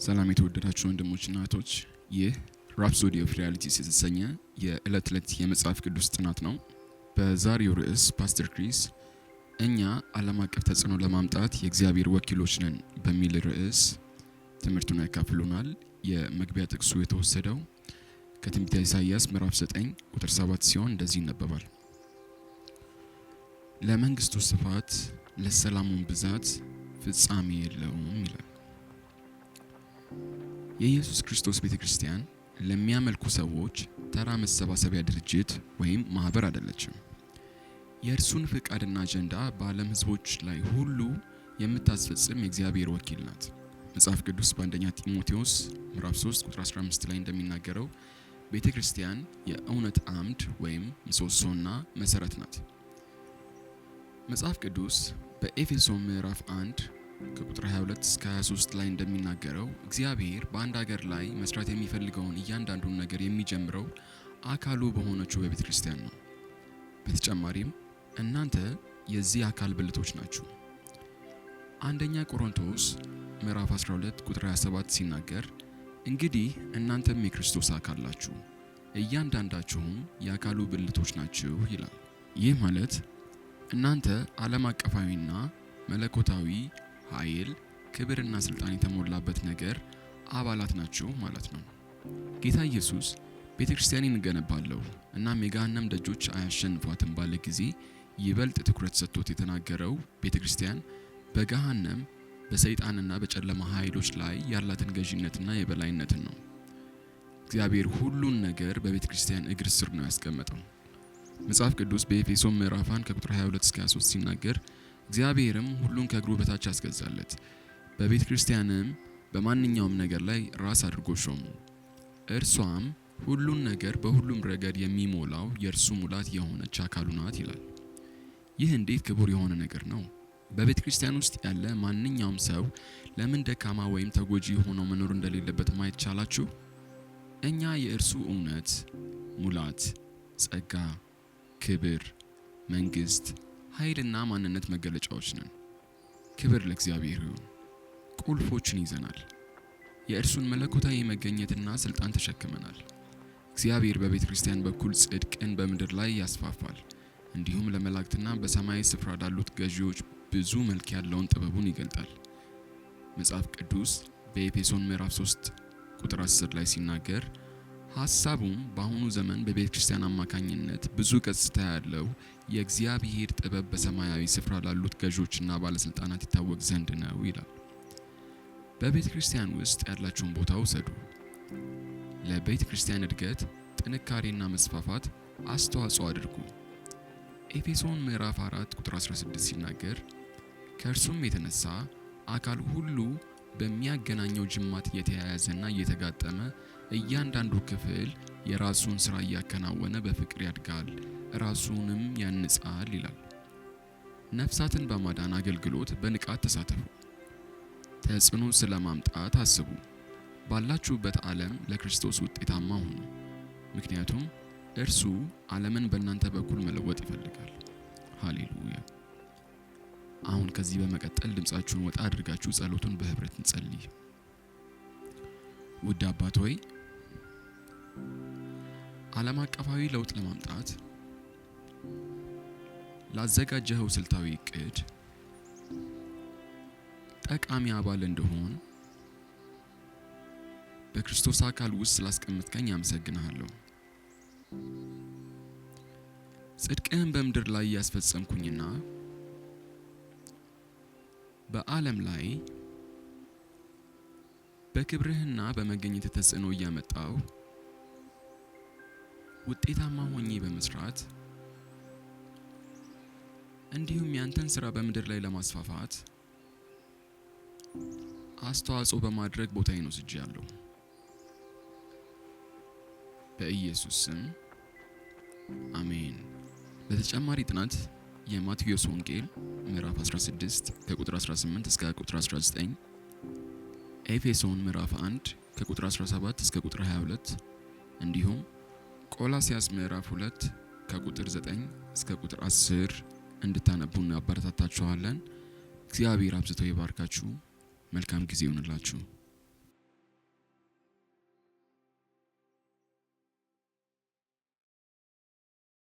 ሰላም የተወደዳችሁ ወንድሞችና እህቶች፣ ይህ Rhapsody of Realities የተሰኘ የዕለት ዕለት የመጽሐፍ ቅዱስ ጥናት ነው። በዛሬው ርዕስ ፓስተር ክሪስ እኛ ዓለም አቀፍ ተጽዕኖ ለማምጣት የእግዚአብሔር ወኪሎች ነን በሚል ርዕስ ትምህርቱን ያካፍሉናል። የመግቢያ ጥቅሱ የተወሰደው ከትንቢተ ኢሳይያስ ምዕራፍ 9 ቁጥር 7 ሲሆን እንደዚህ ይነበባል። ለመንግስቱ ስፋት ለሰላሙን ብዛት ፍጻሜ የለውም ይላል። የኢየሱስ ክርስቶስ ቤተ ክርስቲያን ለሚያመልኩ ሰዎች ተራ መሰባሰቢያ ድርጅት ወይም ማህበር አይደለችም። የእርሱን ፍቃድና አጀንዳ በዓለም ሕዝቦች ላይ ሁሉ የምታስፈጽም የእግዚአብሔር ወኪል ናት። መጽሐፍ ቅዱስ በአንደኛ ጢሞቴዎስ ምዕራፍ 3 ቁጥር 15 ላይ እንደሚናገረው ቤተ ክርስቲያን የእውነት አምድ ወይም ምሰሶና መሰረት ናት። መጽሐፍ ቅዱስ በኤፌሶን ምዕራፍ 1 ከቁጥር 22 እስከ 23 ላይ እንደሚናገረው እግዚአብሔር በአንድ ሀገር ላይ መስራት የሚፈልገውን እያንዳንዱን ነገር የሚጀምረው አካሉ በሆነችው በቤተ ክርስቲያን ነው። በተጨማሪም እናንተ የዚህ አካል ብልቶች ናችሁ። አንደኛ ቆሮንቶስ ምዕራፍ 12 ቁጥር 27 ሲናገር እንግዲህ እናንተም የክርስቶስ አካል ናችሁ፣ እያንዳንዳችሁም የአካሉ ብልቶች ናችሁ ይላል። ይህ ማለት እናንተ ዓለም አቀፋዊና መለኮታዊ ኃይል፣ ክብርና ስልጣን የተሞላበት ነገር አባላት ናችሁ ማለት ነው። ጌታ ኢየሱስ ቤተ ክርስቲያኔን እገነባለሁ እናም የገሃነም ደጆች አያሸንፏትም ባለ ጊዜ ይበልጥ ትኩረት ሰጥቶት የተናገረው ቤተ ክርስቲያን በገሃነም በሰይጣንና በጨለማ ኃይሎች ላይ ያላትን ገዢነትና የበላይነትን ነው። እግዚአብሔር ሁሉን ነገር በቤተ ክርስቲያን እግር ስር ነው ያስቀመጠው። መጽሐፍ ቅዱስ በኤፌሶን ምዕራፍ 1 ከቁጥር 22 እስከ 23 ሲናገር እግዚአብሔርም ሁሉን ከእግሩ በታች አስገዛለት፣ በቤተ ክርስቲያንም በማንኛውም ነገር ላይ ራስ አድርጎ ሾመው። እርሷም ሁሉን ነገር በሁሉም ረገድ የሚሞላው የእርሱ ሙላት የሆነች አካሉ ናት ይላል። ይህ እንዴት ክቡር የሆነ ነገር ነው! በቤተ ክርስቲያን ውስጥ ያለ ማንኛውም ሰው ለምን ደካማ ወይም ተጎጂ ሆኖ መኖር እንደሌለበት ማየት ቻላችሁ? እኛ የእርሱ እውነት፣ ሙላት፣ ጸጋ፣ ክብር፣ መንግስት፣ ኃይልና ማንነት መገለጫዎች ነን። ክብር ለእግዚአብሔር ይሁን። ቁልፎችን ይዘናል። የእርሱን መለኮታዊ መገኘትና ስልጣን ተሸክመናል። እግዚአብሔር በቤተ ክርስቲያን በኩል ጽድቅን በምድር ላይ ያስፋፋል። እንዲሁም ለመላእክትና በሰማያዊ ስፍራ ላሉት ገዢዎች ብዙ መልክ ያለውን ጥበቡን ይገልጣል። መጽሐፍ ቅዱስ በኤፌሶን ምዕራፍ 3 ቁጥር 10 ላይ ሲናገር ሐሳቡም በአሁኑ ዘመን በቤተ ክርስቲያን አማካኝነት ብዙ ገጽታ ያለው የእግዚአብሔር ጥበብ በሰማያዊ ስፍራ ላሉት ገዢዎችና ባለስልጣናት ይታወቅ ዘንድ ነው ይላል። በቤተ ክርስቲያን ውስጥ ያላችሁን ቦታ ውሰዱ። ለቤተ ክርስቲያን እድገት፣ ጥንካሬና መስፋፋት አስተዋጽኦ አድርጉ። ኤፌሶን ምዕራፍ 4 ቁጥር 16 ሲናገር ከእርሱም የተነሳ አካል ሁሉ በሚያገናኘው ጅማት እየተያያዘና እየተጋጠመ እያንዳንዱ ክፍል የራሱን ስራ እያከናወነ በፍቅር ያድጋል፣ ራሱንም ያንጻል ይላል። ነፍሳትን በማዳን አገልግሎት በንቃት ተሳተፉ። ተጽዕኖ ስለማምጣት አስቡ። ባላችሁበት ዓለም ለክርስቶስ ውጤታማ ሁኑ። ምክንያቱም እርሱ ዓለምን በእናንተ በኩል መለወጥ ይፈልጋል። ሃሌሉያ። አሁን ከዚህ በመቀጠል ድምጻችሁን ወጣ አድርጋችሁ ጸሎቱን በህብረት እንጸልይ። ውድ አባት ሆይ፣ ዓለም አቀፋዊ ለውጥ ለማምጣት ላዘጋጀኸው ስልታዊ እቅድ ጠቃሚ አባል እንደሆን በክርስቶስ አካል ውስጥ ስላስቀመጥከኝ አመሰግንሃለሁ። ጽድቅህን በምድር ላይ ያስፈጸምኩኝና በዓለም ላይ በክብርህና በመገኘት ተጽዕኖ እያመጣሁ ውጤታማ ሆኜ በመስራት እንዲሁም ያንተን ስራ በምድር ላይ ለማስፋፋት አስተዋጽኦ በማድረግ ቦታዬን ወስጃለሁ። በኢየሱስ ስም አሜን። ለተጨማሪ ጥናት የማቴዎስ ወንጌል ምዕራፍ 16 ከቁጥር 18 እስከ ቁጥር 19፣ ኤፌሶን ምዕራፍ 1 ከቁጥር 17 እስከ ቁጥር 22 እንዲሁም ቆላስያስ ምዕራፍ 2 ከቁጥር 9 እስከ ቁጥር 10 እንድታነቡ እናበረታታችኋለን። እግዚአብሔር አብዝቶ ይባርካችሁ። መልካም ጊዜ ይሁንላችሁ።